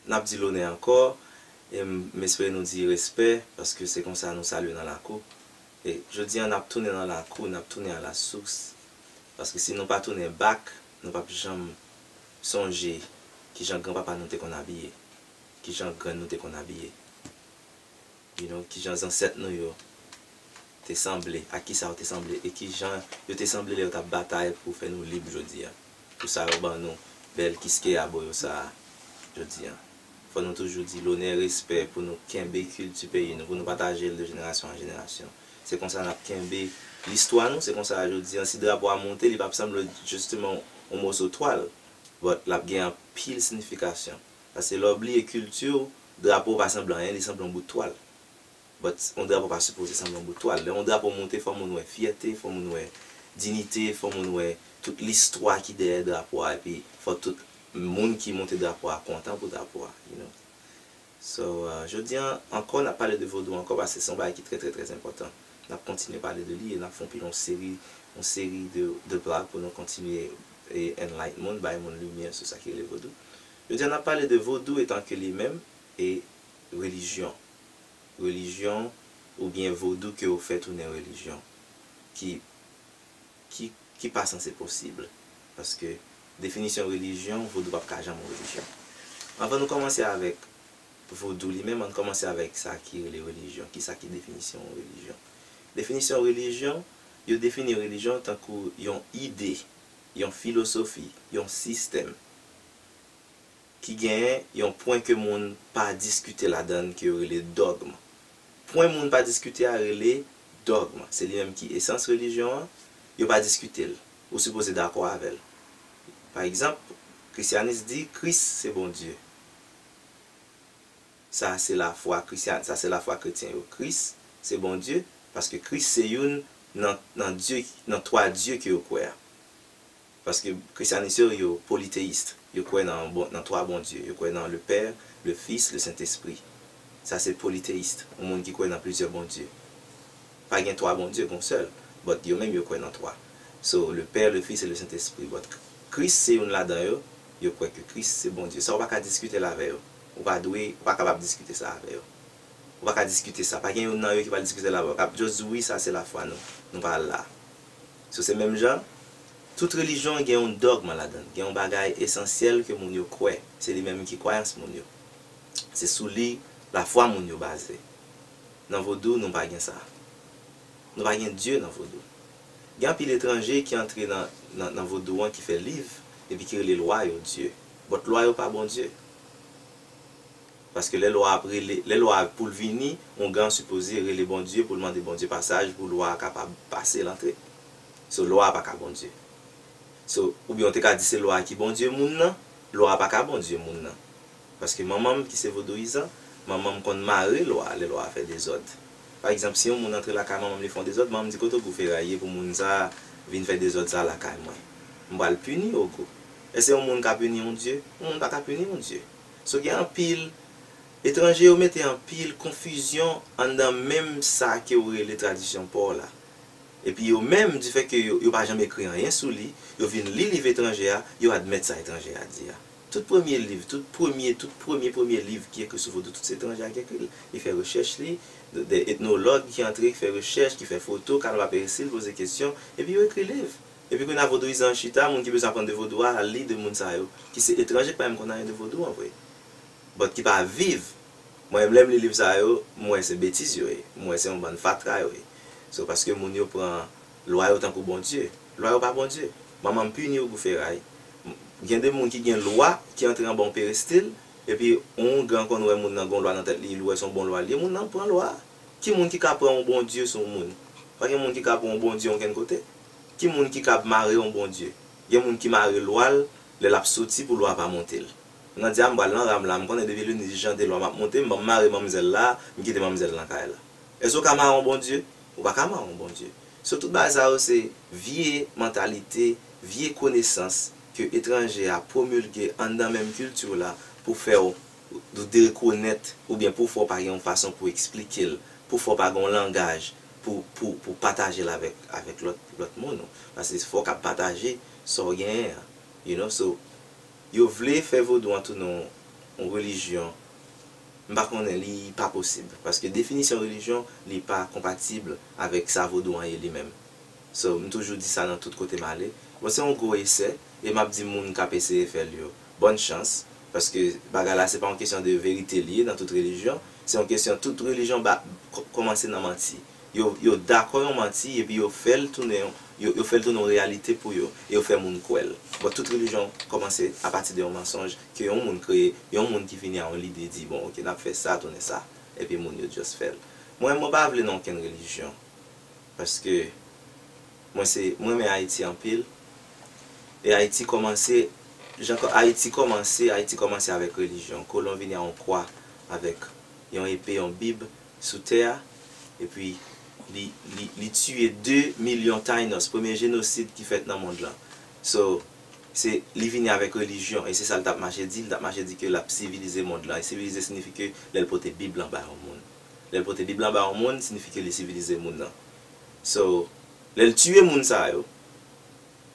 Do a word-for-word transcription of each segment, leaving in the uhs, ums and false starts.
N ap di lonè ankò, e m, m espere nou di respè, paske se konsa nou salye nan lakou. E jodi a, n ap tounen nan lakou, n ap tounen a la source, paske si nou pa tounen back, nou p ap janm sonje kijan granpapa nou te konn abiye, kijan grann nou te konn abiye, you know, kijan zansèt nou yo te sanble, ak kisa yo te sanble, e kijan yo te sanble lè yo t ap batay pou fè nou lib jodi a. Pou sa yo ban nou bèl Kiskeya Boyo sa a jodi a. Fò nou toujou di lonè, respè pou nou kenbe kilti peyi nou, pou nou pataje l de jenerasyon an jenerasyon. Se konsa n ap kenbe listwa nou, se konsa jodi a, si drapo a monte, li p ap sanble jisteman yon moso twal, but l ap gen anpil siyifikasyon. Paske lè w bliye kilti w, drapo w pa sanble anyen, li sanble yon bout twal. But yon drapo pa sipoze sanble yon bout twal. Lè yon drapo monte, fò moun wè fyète, fò moun wè diyite, fò moun wè tout listwa ki dèyè drapo a, epi fò tout moun ki monte drapo a kontan pou drapo a, you know. So, uh, jodi a ankò, n ap pale de vodou ankò, paske se yon bagay ki trè, trè, trè enpòtan. N ap kontinye pale de li, e n ap fè yon pil yon seri, yon seri de, de blag pou nou kontinye e enlighten moun, bay moun limyè sou sa ki rele vodou. Jodi a, n ap pale de vodou etan ke li menm e relijyon. Relijyon oubyen vodou ke yo fè tounen relijyon, ki, ki, ki pa sanse posib. Paske definisyon relijyon, vodou p ap ka janm yon relijyon. Anvan nou kòmanse avèk vodou li menm, ann kòmanse avèk sa ki rele relijyon. Kisa ki definisyon yon relijyon? Definisyon relijyon, yo defini relijyon tankou yon ide, yon filosofi, yon sistèm ki genyen yon pwen ke moun pa diskite ladan l ke yo rele dògm. Pwen moun pa diskite a rele dògm. Se li menm ki esans relijyon an, yo pa diskite l. Ou sipoze dakò avè l. Pa egzanp, Krisyanis di Kris se Bondye. Sa se lafwa Krisyan, sa se lafwa kretyen yo. Kris se Bondye, paske Kris se youn nan, nan Dye, nan twa Dye ke yo kwè a. Paske Krisyanis yo, yo politeyis. Yo kwè nan, bon, nan twa Bondye. Yo kwè nan le Père, le Fils, le Saint-Esprit. Sa se politeyis, yon moun ki kwè nan plizyè Bondye. Pa gen twa Bondye, gen yon sèl. But yo menm, yo kwè nan twa. So, le Père, le Fils et le Saint-Esprit. But Kris se youn ladan yo, yo kwè ke Kris se Bondye. Sa ou pa ka diskite l avè yo. Ou pa dwe, ou pa kapab diskite sa avè yo. Ou pa ka diskite sa. Pa gen youn nan yo ki pral diskite l avè w, k ap just di w, wi, sa se lafwa nou. Nou pa al la. So, se menm jan, tout relijyon gen yon dògm ladan l. Gen yon bagay esansyèl ke moun yo kwè. Se li menm ki kwayans moun yo. Se sou li lafwa moun yo baze. Nan vodou, nou pa gen sa. Nou pa gen Dye nan vodou. Gen anpil etranje ki antre nan, nan, nan vodou an, ki fè liv, epi ki rele lwa yo Dye. But lwa yo pa Bondye. Paske lè lwa ap rele, lè lwa pou l vini, ongan sipoze rele Bondye pou l mande Bondye pasaj pou lwa a kapab pase l antre. So, lwa a pa ka Bondye. So, oubyen w te ka di se lwa a ki Bondye moun nan, lwa a pa ka Bondye moun nan. Paske manman m ki se vodouyizan, manman m konn mare lwa a lè lwa a fè dezòd. Pa egzanp, si yon moun antre lakay manman m, li fè yon dezòd, manman m di, "Kote Ogou Feray ye pou moun sa a vin fè dezòd sa a lakay mwen? M pral pini Ogou." Èske yon moun ka pini yon Dye? Yon moun pa ka pini yon Dye. So, gen anpil etranje, yo mete anpil konfizyon anndan menm sa ke w rele tradisyon pa w la. Epi yo menm, difè ke yo, yo pa janm ekri anyen sou li, yo vin li liv etranje a, yo admèt sa etranje a di a. Tout premye liv, tout premye, tout premye, premye liv ki ekri sou vodou, tout se etranje a ki ekri l. Li fè rechèch li, de, de etnològ ki antre, ki fè rechèch, ki fè foto, kanal pa peresil, poze kesyon, epi yo ekri liv. Epi kounye a vodouyizan an chita, moun ki bezwen aprann de vodou a, al li de moun sa yo, ki se etranje, ki pa menm konn anyen de vodou an vre. But ki pa viv. Mwen menm, lè m li liv sa yo, m wè se betiz yo ye. M wè se yon bann fatra yo ye. So, paske moun yo pran lwa yo tankou Bondye. Lwa yo pa Bondye. Manman m pini Ogou Feray. Gen de moun ki gen lwa ki antre anba yon perestil, epi yon ongan konn wè moun nan gon lwa nan tèt li, li wè se yon bon lwa li ye, moun nan pran lwa a. Ki moun ki ka pran yon Bondye sou yon moun? Pa gen moun ki ka pran yon Bondye okenn kote. Ki moun ki ka mare yon Bondye? Gen moun ki mare lwa l lè l ap soti pou lwa pa monte l. Moun nan di, "A, m pral nan ram la, m konnen depi lendi jan de lwa m ap monte, m ban m mare manmzèl la, m kite manmzèl nan kay la." Èske w ka mare yon Bondye? Ou pa ka mare yon Bondye. So, tout bagay sa yo se vye mantalite, vye konesans ke etranje a pwomilge anndan menm kilti w la pou fè w, w derekonèt, oubyen pou fè w pa gen yon fason pou eksplike l, pou fè w pa gen yon langaj pou, pou, pou pataje l avèk, avèk lòt, lòt moun. Paske se fò w ka pataje sa w genyen an. You know, so, yo vle fè vodou an tounen yon, yon relijyon, m pa konnen, li pa posib. Paske definisyon relijyon, li pa konpatib avèk sa vodou an ye li menm. So, m toujou di sa nan tout kote m ale. Bon, se yon gwo esè, e m ap di moun k ap eseye fè l yo, bòn chans, paske bagay la, se pa yon kesyon de verite li ye nan tout relijyon. Se yon kesyon, tout relijyon ba, kò-, kòmanse nan manti. Yo, yo dakò yon manti, epi yo fè l tounen yon, yo, yo fè l tounen yon reyalite pou yo, e yo fè moun kwè l. Bon, tout relijyon kòmanse apati de yon mansonj ke yon moun kreye, yon moun ki vini a yon lide, di, bon, oke, n ap fè sa tounen sa, epi moun yo just fè l. Mwen, mwen pa vle nan okenn relijyon, paske mwen se, mwen renmen Ayiti anpil, e Ayiti kòmanse, jan kò-, Ayiti kòmanse, Ayiti kòmanse avèk relijyon. Kolon vini a yon kwa avèk yon epe, yon bib sou tè a, epi li, li, li tiye de milyon Tainos, premye jenosid ki fèt nan mond lan. So, se, li vini avèk relijyon, e se sa l t ap mache di, li t ap mache di ke l ap sivilize mond lan. E sivilize siyifi ke lè l pote bib lan ba yon moun. Lè l pote bib lan ba yon moun, siyifi ke li sivilize moun nan. So, lè l tiye moun sa yo,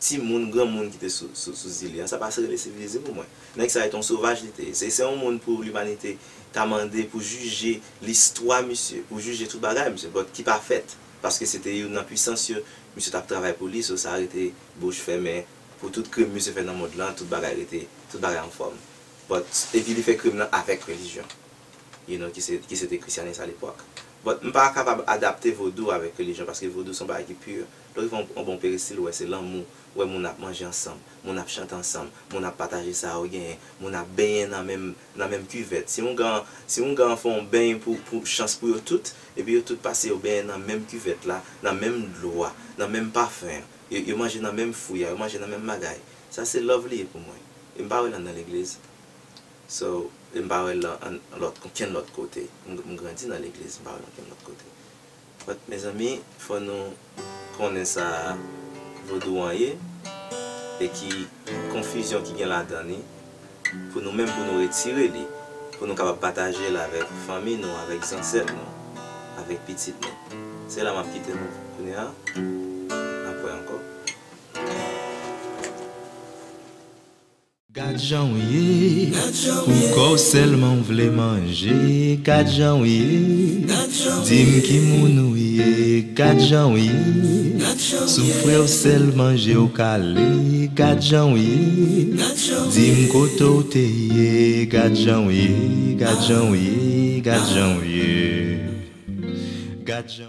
timoun, granmoun ki te sou, sou, sou zile an, sa pa se rele sivilize pou mwen. Nèg sa yo te yon sovaj li te ye. Se, se yon moun pou limanite ta mande pou jije listwa misye, pou jije tout bagay misye, but ki pa fèt. Paske se te youn nan pwisans yo, misye t ap travay pou li, so sa rete bouch fèmen pou tout krim misye fè nan mond lan, tout bagay rete, tout bagay anfòm. But, epi li fè krim nan avèk relijyon. You know, ki se, ki se te Christianism à l'époque. But m pa kapab adapte vodou avèk relijyon, paske vodou se yon bagay ki pure. Lè w rive yon, yon bon peristil, ou wè se lanmou, ou wè moun ap manje ansanm, moun ap chante ansanm, moun ap pataje sa yo genyen, moun ap benyen nan menm, nan menm kivèt. Si yon gan, si yon gan fè yon beny pou, pou chans pou yo tout, epi yo tout pase yo benyen nan menm kivèt la, nan menm dlo a, nan menm pafen an, yo, yo manje nan menm fwi a, yo manje nan menm bagay. Sa se love li ye pou mwen. E m pa wè l nan legliz. So, e m pa wè l nan an, lòt, okenn lòt kote. M, m grandi nan legliz, m pa wè l okenn lòt kote. But, mezanmi, fò nou konnen sa vodou an ye, e ki konfizyon ki gen ladan li, pou nou menm, pou nou retire li, pou nou kapab pataje l avèk fanmi nou, avèk zansèt nou, avèk pitit nou. Se la m ap kite nou kounye a. N ap wè ankò. Gad jan w ye, pou kò w sèlman w vle manje. Gad jan w ye, di m ki moun ou ye. Gad jan w ye, soufri w sèl manje w kale. Gad jan w ye, di m kote w te ye. Gad jan w ye, gad jan w ye, gad jan w ye. Gad jan